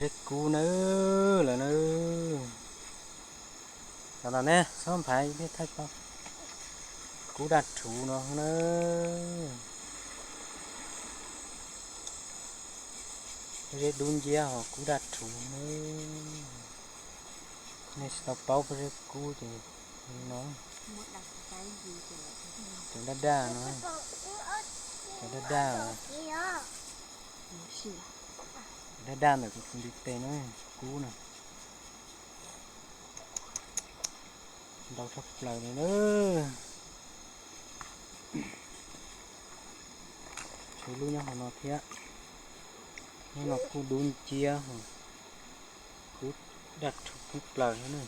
Zeb kub nawb lawm na. Cov ntawm ne xob nphaiv thiaj thaij tau kub daj rhuv no na. Pob zeb dub nciab ho kub daj rhuv na. Nej tsis tau paub pob zeb kub ces no, cov daj daj no, cov daj daj, cov daj daj ntawm kuv tus ntiv tes na, kub na. Ntau tshaj plaws li na. Tshuav lub nyob hauv no thiab. Lub no kuj dub nciab, kub daj rhuv kub plaws na.